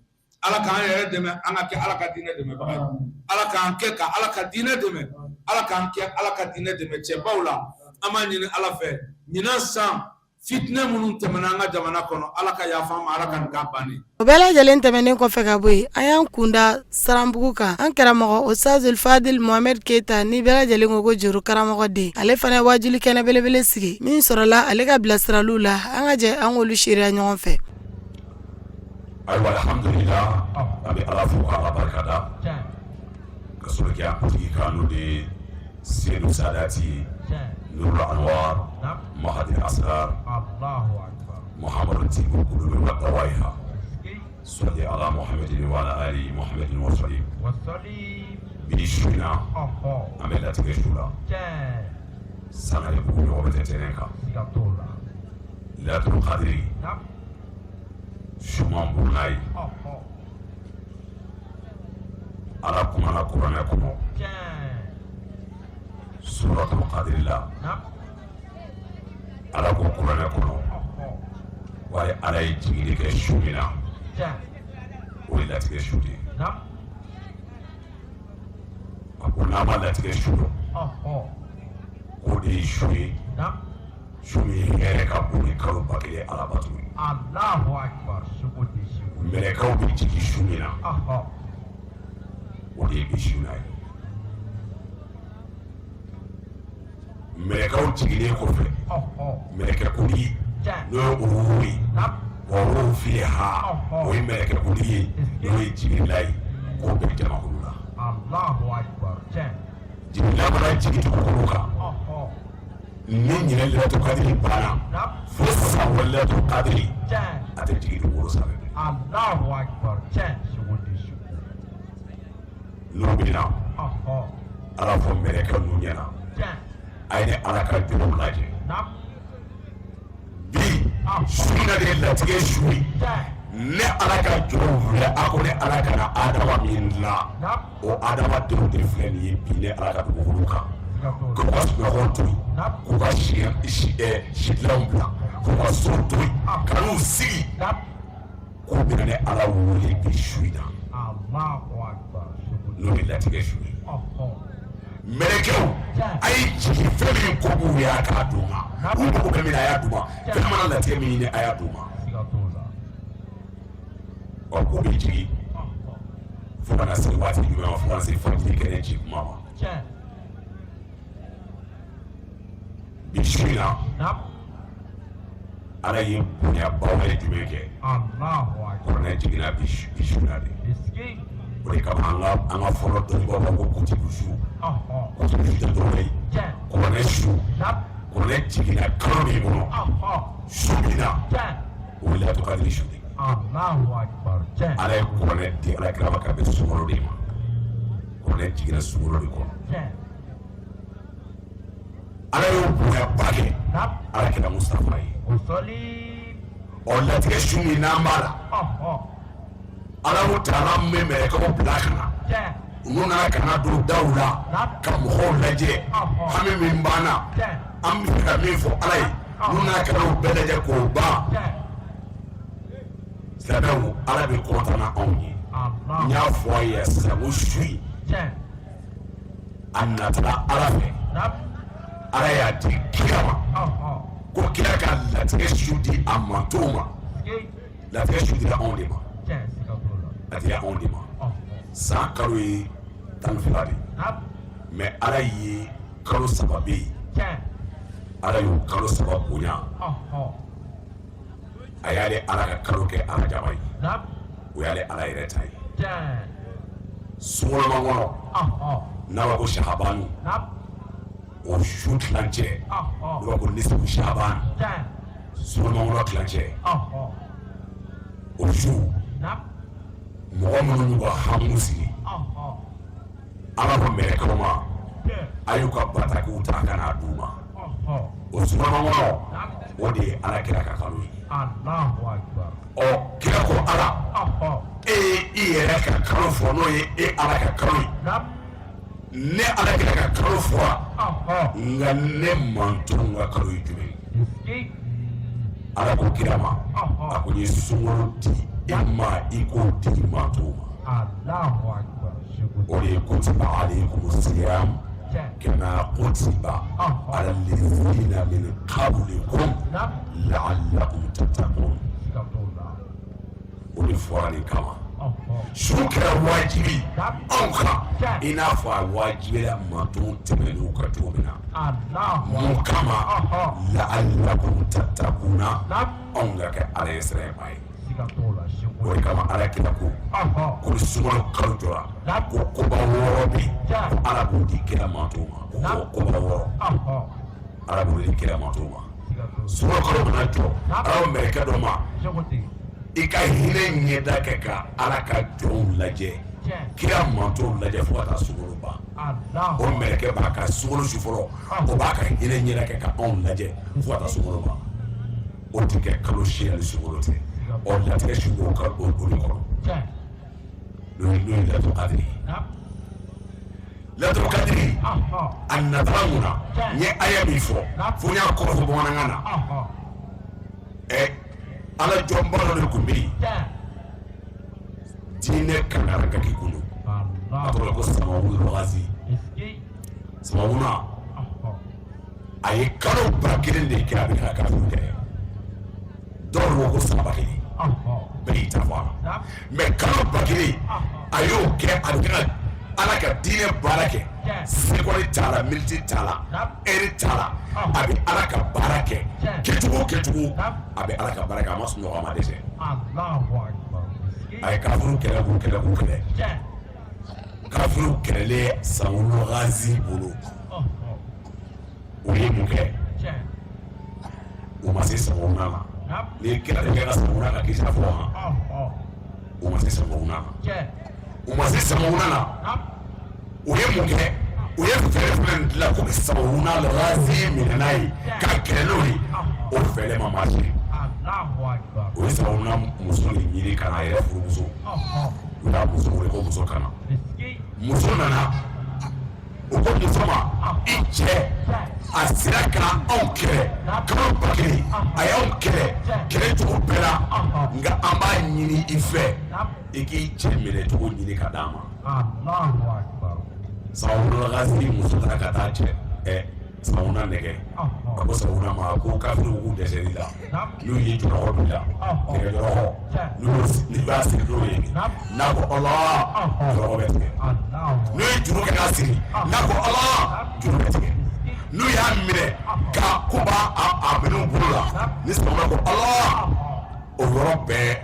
Ala k'an yɛrɛ dɛmɛ, an ka kɛ Ala ka diinɛ dɛmɛbaga ye. Ala k'an kɛ ka Ala ka diinɛ dɛmɛ, Ala k'an kɛ Ala ka diinɛ dɛmɛ cɛbaw la. An b'a ɲini Ala fɛ, ɲinan san fitinɛ minnu tɛmɛna an ka jamana kɔnɔ, Ala ka yafa an ma, Ala ka nin k'a bannen. O bɛɛ lajɛlen tɛmɛnen kɔfɛ ka bɔ yen, an y'an kunda Saranbugu kan. An karamɔgɔ Ustazul Fadil Mohamed Keyita, ni bɛɛ lajɛlen ko ko joro karamɔgɔ den, ale fana ye wajuli kɛnɛ belebele sigi min sɔrɔla ale ka bilasiraliw la. An ka jɛ an k'olu seereya ɲɔgɔn fɛ. Ayiwa, alhamdulila, an bɛ Ala fo k'Ala barika da, ka sɔrɔ kɛ an kuntigi kan, n'o de ye Seyidu Sadati Nurul Anwar Mahadi Asrar Muhammadu Tibu Kulubi wa Dawaiha Sɔli ala Muhammadin wa ala ali Muhammadin wa salim. Bi su in na an bɛ latigɛ su la Sangarebugu ɲɔgɔn bɛ tɛ terrain kan Laylatul Qadri su man bon n'a ye Ala kumana kuranɛ kɔnɔ Suratul Qadri la Ala ko kuranɛ kɔnɔ wali Ala ye jigili kɛ su min na o ye latigɛ su de ye a ko n'a ma latigɛ su dɔn k'o de ye su ye su min hɛrɛ ka bon ni kalo 1000 Ala bato ye mɛlɛkɛw bɛ jigin su min na o de ye bi su na ye mɛlɛkɛw jiginnen kɔfɛ mɛlɛkɛkuntigi n'o ye uruhu ye wa ruhu fiha o ye mɛlɛkɛkuntigi ye n'o ye jibirila ye k'o bɛ jamakulu la jibirila mana jigin dugukolo kan ni ɲinɛ Laylatul Qadri banna fo san wɛrɛ Laylatul Qadri a tɛ jigin dugukolo sanfɛ bilen n'o bɛ na Ala fɔ mɛlɛkɛ ninnu ɲɛna a ye ne Ala ka jɔnw lajɛ bi su in na de ye latigɛ su ye ne Ala ka jɔnw filɛ a ko ne Ala ka na Adama min dilan o adamadenw de filɛ nin ye bi ne Ala ka dugukolo kan k'u ka sunɔgɔ to yen k'u ka sidilanw bila k'u ka so to yen ka n'u sigi k'u bɛna ne Ala wele bi su in na n'o ye latigɛ su ye mɛlɛkɛw a ye jigin fɛn min ko b'u ye a k'a d'u ma u mago bɛ min na a y'a d'u ma fɛn mana latigɛ min ɲini a y'a d'u ma ɔ k'u bɛ jigin fo ka na se waati jumɛn ma fo ka na se fajiri kɛnɛ ci kuma ma bi su in na Ala ye bonyaba wɛrɛ jumɛn kɛ kuranɛ jiginna bi su na de o de kama an ka fɔlɔ dɔnnibaaw b'a ko kutubu su kutubu su tɛ dɔwɛrɛ ye kuranɛ su kuranɛ jiginna kalo min kɔnɔ su min na o ye Laylatul Qadri su de Ala ye kuranɛ di Ala kira ma ka bɛn sunkalo de ma kuranɛ jiginna sunkalo de kɔnɔ Ala y'o bonyaba kɛ Ala kira Mustafa ye ɔ latigɛ su min n'an b'a la Alahu taala min mɛlɛkɛw bila ka na olu nana ka na don daw la ka mɔgɔw lajɛ hami min b'an na an bɛ fɛ ka min fɔ Ala ye olu nana ka na o bɛɛ lajɛ k'o ban silamɛw Ala bɛ kɔntan na anw ye n y'a fɔ a ye sisan ko su in a natala Ala fɛ Ala y'a di kira ma ko kira ka latigɛ su di a mantonw ma latigɛ su dira anw de ma a dira anw de ma san kalo ye 12 de mais Ala ye kalo 3 bɛ yen Ala y'o kalo 3 bonya a y'ale Ala ka kalo kɛ arajaba ye o y'ale Ala yɛrɛ ta ye sunkalomakɔnɔ n'a b'a ko sahabanu o su tilancɛ n'o b'a ko nisifu sahaban sunkalomakɔnɔ tilancɛ o su mɔgɔ minnu y'u ka hamu siri Ala ko mɛlɛkɛw ma a y'u ka batakiw ta ka n'a d'u ma o sunkalomakɔnɔ o de ye Ala kira ka kalo ye ɔ kira ko Ala e ye i yɛrɛ ka kalo fɔ n'o ye e Ala ka kalo ye ne Ala kira ka kalo fɔra nka ne mantonw ka kalo ye jumɛn ye Ala ko kira ma a ko n ye sunkalo di e ma i k'o di mantonw ma o de ye kutiba alaykumu siyam kama kutiba ala lazina min qablikum la'allakum tattaqun o de fɔra nin kama sun kɛra wajibi anw kan i n'a fɔ a wajibila manton tɛmɛnenw kan cogo min na mun kama la'allakum tattaquna anw ka kɛ Ala ɲɛsiranɲɛbaa ye. O de kama Ala kira ko ko ni sunkalo kalo jɔra, ko koba 6 bɛ yen, ko Ala b'o di kira mantɔn ma. Ko koba 6, Ala b'o di kira mantɔn ma. Sunkalo kalo mana jɔ, Ala mɛlɛkɛ dɔ ma, i ka hinɛ ɲɛda kɛ ka Ala ka jɔnw lajɛ, kira mantɔnw lajɛ fo ka taa sunkalo ban. O mɛlɛkɛ b'a ka sunkalo su fɔlɔ, o b'a ka hinɛ ɲɛda kɛ ka anw lajɛ fo ka taa sunkalo ban. O tɛ kɛ kalo si la ni sunkalo tɛ. Ɔ, latigɛ su b'o ka o de kɔnɔ, n'o ye Laylatul Qadri ye. Laylatul Qadri a natara mun na? N ye aya min fɔ, fo n y'a kɔrɔ fɔ bamanankan na. Ɛ, Ala jɔnba dɔ de tun bɛ yen, diinɛ kankara ka k'i kun don, a tɔgɔ ko Samawul Gazi. Samawuna, a ye kalo 1000 de kɛ a bɛ ka kafiriw kɛlɛ. Dɔw ko ko san 1000, bɛɛ y'i ta fɔ a la, mais kalo 1000 a y'o kɛ, a bɛ ka Ala ka diinɛ baara kɛ. Seconde t'a la, minute t'a la, heure t'a la, a bɛ Ala ka baara kɛ kɛcogo o kɛcogo, a bɛ Ala ka baara kɛ, a ma sunɔgɔ, a ma dɛsɛ. A ye kafiriw kɛlɛ, k'u kɛlɛ, k'u kɛlɛ. Kafiriw kɛlɛlen Samawul Gazi bolo, u ye mun kɛ? U ma se Samawuna na. Ni kira de kɛra Samawuna ka kisa fɔ han, u ma se Samawuna na, u ma se Samawuna na. U ye mun kɛ? U ye fɛɛrɛ fɛn dilan ko bɛ Samawuna Gazi minɛ n'a ye ka kɛlɛ n'o ye, o fɛɛrɛ ma marché. U ye Samawuna muso de ɲini ka n'a yɛrɛ furumuso. U y'a muso wele ko muso ka na. Muso nana. U ko muso ma: i cɛ a sera ka anw kɛlɛ kalo 1000, a y'anw kɛlɛ kɛlɛ cogo bɛɛ la, nka an b'a ɲini i fɛ, i k'i cɛ minɛ cogo ɲini ka d'an ma. Samawuna Gazi muso taara ka taa cɛ ɛ Samawuna nɛgɛ. A ko Samawuna ma ko kafiriw k'u dɛsɛr'i la, n'u ye jɔlɔkɔ don i la, nɛgɛ jɔlɔkɔ, n'i b'a siri n'o ye, n'a ko Ala, jɔlɔkɔ bɛ tigɛ. N'u ye juru kɛ k'a siri, n'a ko Ala, juru bɛ tigɛ. N'u y'a minɛ ka ko b'a a minɛ u bolo la, ni Samawuna ko Ala, o yɔrɔ bɛɛ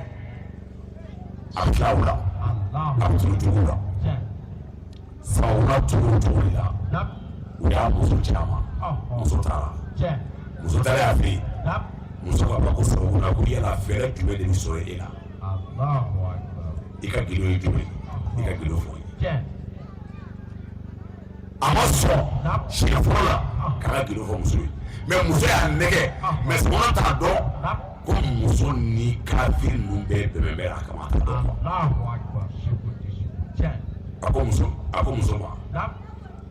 a bɛ tila u la, a bɛ tunu jugu la. Samawuna turu cogo de la, u y'a muso ci a ma. Muso taara, muso taara y'a fɛ yen. Muso ko a ma ko Samawuna, ko yala fɛɛrɛ jumɛn de bɛ sɔrɔ e la? I ka gindo ye jumɛn ye? I ka gindo fɔ n ye. A ma sɔn siɲɛ fɔlɔ la k'a ka gindo fɔ muso ye, mais muso y'a nɛgɛ. Mais Samawuna t'a dɔn ko muso ni kafiri ninnu bɛɛ bɛnbɛn bɛ a kama, a t'a dɔn. A ko muso ma: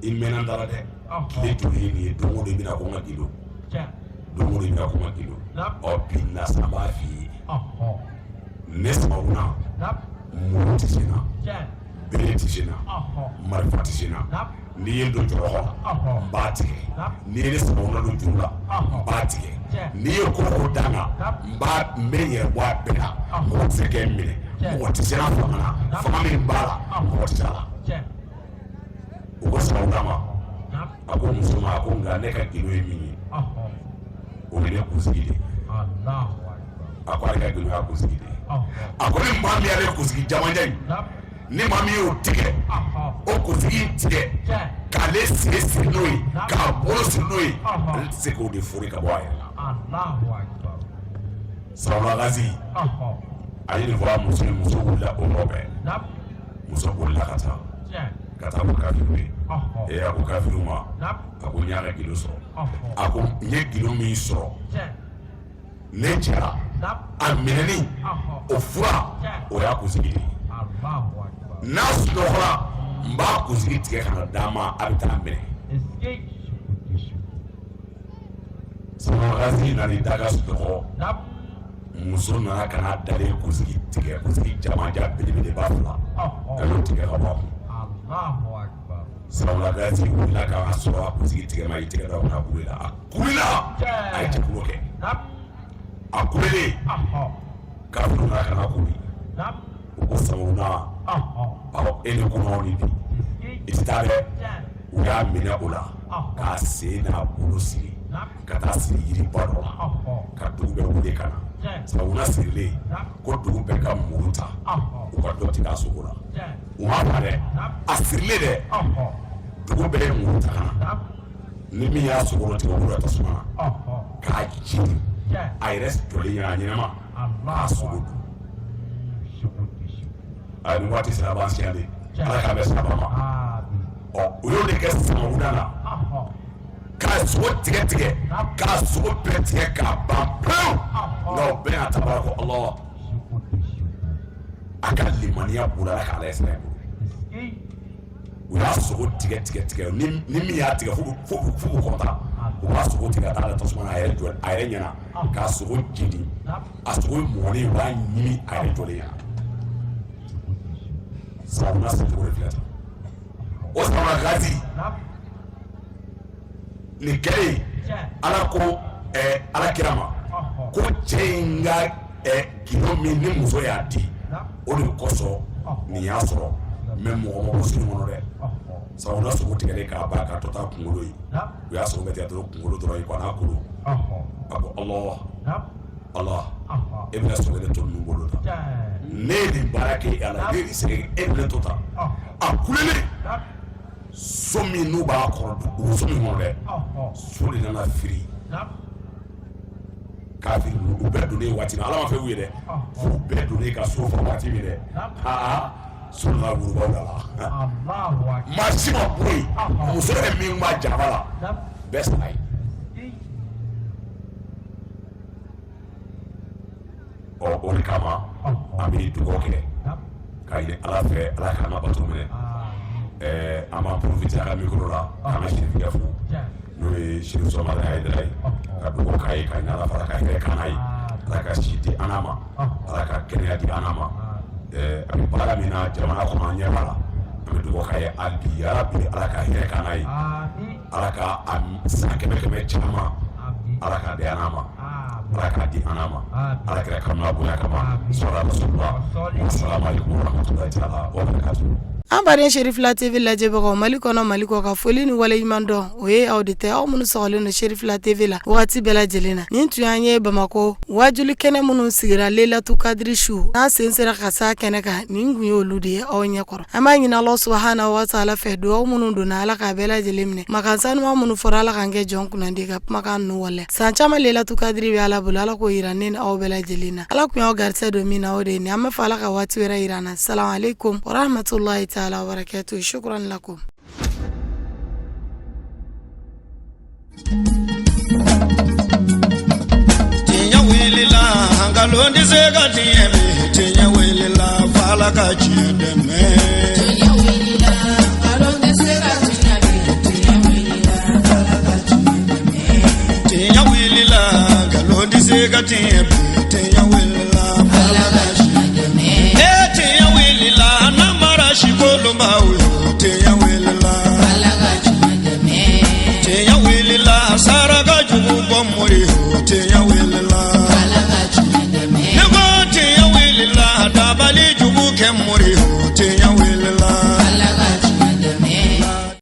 i mɛnna n da la dɛ, tile joli ye nin ye? Don o don i bɛna ko n ka gindo, don o don i bɛna ko n ka gindo. Ɔ, bi na sa, n b'a f'i ye, ne Samawuna, muru tɛ se n na, bere tɛ se n na, marifa tɛ se n na. N'i ye n don jɔlɔkɔ la, n b'a tigɛ. N'i ye ne Samawuna don juru la, n b'a tigɛ. N'i ye ko o ko da n kan, n b'a n bɛ n yɛrɛ bɔ a bɛɛ la. Mɔgɔ tɛ se k'e minɛ, mɔgɔ tɛ se n fanga la, fanga min b'a la, mɔgɔ tɛ se a la. U ko Samawuna ma, a ko muso ma, a ko nka ne ka gindo ye min ye, o ye ne kunsigi de ye. A ko ale ka gindo y'a kunsigi de ye. A ko ni maa min y'ale kunsigi jamanjan in, ni maa min y'o tigɛ, o kunsigi in tigɛ k'ale sen siri n'o ye, k'a bolo siri n'o ye, ale tɛ se k'o de fori ka bɔ a yɛrɛ la. Samawuna Gazi a ye nin fɔ a muso ye. Muso wulila o yɔrɔ bɛɛ, muso bolila ka taa ko kafiriw ye. Ee, a ko kafiriw ma, a ko n y'a ka gindo sɔrɔ. A ko n ye gindo min sɔrɔ, ne cɛla a minɛni o fura, o y'a kunsigi de ye. N'a sunɔgɔra, n b'a kunsigi tigɛ ka na d'a ma, a bɛ taa minɛ. Samawuna Gazi nana i da ka sunɔgɔ. Muso nana ka na dalen kunsigi tigɛ, kunsigi jamanjan belebeleba fila, ka n'o tigɛ ka bɔ a kun. Samawuna Gazi wulila k'a sɔrɔ a kunsigi tigɛ ma, i tigɛ da kunna, a kulela, a kulela, a ye cɛkulo kɛ, a kulelen, kafiriw nana ka na kuli. U ko Samawuna, awɔ, e ni kɔnɔw ni bi i tɛ taa dɛ. U y'a minɛ o la k'a sen n'a bolo siri ka taa siri yiriba dɔ la, ka dugu bɛɛ wele ka na. Samawuna sirilen ko dugu bɛɛ ka muru ta u ka dɔ tigɛ a sogo la u m'a ta dɛ a sirilen dɛ dugu bɛɛ ye muru ta ka na ni min y'a sogo dɔ tigɛ o b'o da tasuma na k'a jeni a yɛrɛ jɔlen ɲɛna a ɲɛnama k'a sogo dun a ni waati sera a b'an siyan de ala k'an bɛn sababa ma ɔ u y'o de kɛ samawuna la k'a sogo tigɛ tigɛ k'a sogo bɛɛ tigɛ k'a ban pewu nka o bɛɛ n'a ta b'a ko ala a ka limaniya bolo ala k'ala ye sira bolo u y'a sogo tigɛ tigɛ tigɛ ni min y'a tigɛ f'u k'u kɔntan u b'a sogo tigɛ ka taa da tasuma na a yɛrɛ jɔ a yɛrɛ ɲɛna k'a sogo jeni a sogo mɔnen u b'a ɲimi a yɛrɛ jɔlen ɲɛna samawuna siricogo de filɛ tan o samawuna gazi nin kɛlen ala ko ala kira ma ko cɛ in ka gindo min ni muso y'a di o de kosɔn nin y'a sɔrɔ mais mɔgɔ ma bɔ so in kɔnɔ dɛ samawuna sogo tigɛlen k'a ban k'a tɔ to kunkolo ye u y'a sogo bɛɛ tigɛ dɔrɔn kunkolo dɔrɔn ye n'a kolo a ko ala ala e bɛna sogo de to ninnu bolo tan ne ye nin baara kɛ ala ne ye nin sɛgɛn e bɛna to tan a kulelen so min n'u b'a kɔrɔ u so min kɔnɔ dɛ so de nana firi kafiri u bɛɛ donnen waati min ala ma fɛn u ye dɛ f'u bɛɛ donnen ka so fa waati min dɛ aa so nana wuruba da la maa si ma bɔ yen muso yɛrɛ min b'a jaba la bɛɛ sara yen ɔ o de kama an bɛ dugawu kɛ ka ɲini ala fɛ ala k'an ka bato minɛ ɛɛ an b'an profiter a ka micro la k'an ka sirifikɛ fo n'o ye Sirifu Sɔmani Hayidara ye ka dugawu k'a ye ka ɲini ala fɛ ala ka hɛrɛ k'an n'a ye ala ka si di an n'a ma ala ka kɛnɛya di an n'a ma ɛɛ a bɛ baara min na jamana kɔnɔ an ɲɛ b'a la an bɛ dugawu k'a ye hali bi yarabi ala ka hɛrɛ k'an n'a ye ala ka a san kɛmɛ kɛmɛ caman ala k'a di an n'a ma ala k'a di an n'a ma ala kira kanu bonya kama sɔrɔ rasulullah assalamu alaikum warahmatullahi taala wabarakatuh. An baden Cherifla TV lajɛbagaw Mali kɔnɔ Mali kɔ kan foli ni waleɲuman dɔn o ye aw de tɛ aw minnu sɔgɔlen don Cherifla TV la wagati bɛɛ lajɛlen na nin tun y'an ye Bamakɔ wajuli kɛnɛ minnu sigira Lelatu Kadiri su n'a sen sera ka s'a kɛnɛ kan nin kun ye olu de ye aw ɲɛ kɔrɔ an b'a ɲini Ala subahana wa taala fɛ dugawu minnu donna Ala k'a bɛɛ lajɛlen minɛ kumakan sanuman minnu fɔra Ala k'an kɛ jɔn kunnandi ka kumakan ninnu waleya san caman Lelatu Kadiri bɛ Ala bolo Ala k'o yira ne ni aw bɛɛ lajɛlen na Ala kun y'aw garisɛgɛ don min na o de ye nin an b'a fɔ Ala ka waati wɛrɛ yira an na salamu aleykum warahmatulahi taala wabarakatuhu shukran lakum. Tiɲɛ wulila nkalon tɛ se ka tiɲɛ bi tiɲɛ wulila f'Ala ka tiɲɛ dɛmɛ. Tiɲɛ wulila nkalon tɛ se ka tiɲɛ bi tiɲɛ wulila f'Ala ka tiɲɛ dɛmɛ. Tiɲɛ wulila nkalon tɛ se ka tiɲɛ bi tiɲɛ wulila Ala ka tiɲɛ dɛmɛ. E tiɲɛ wulila namara sikolonbaw yo tiɲɛ wulila. Ala ka tiɲɛ dɛmɛ. Tiɲɛ wulila saraka jugu bɔ mori yo tiɲɛ wulila. Ala ka tiɲɛ dɛmɛ. Ne ko tiɲɛ wulila dabali jugu kɛ mori yo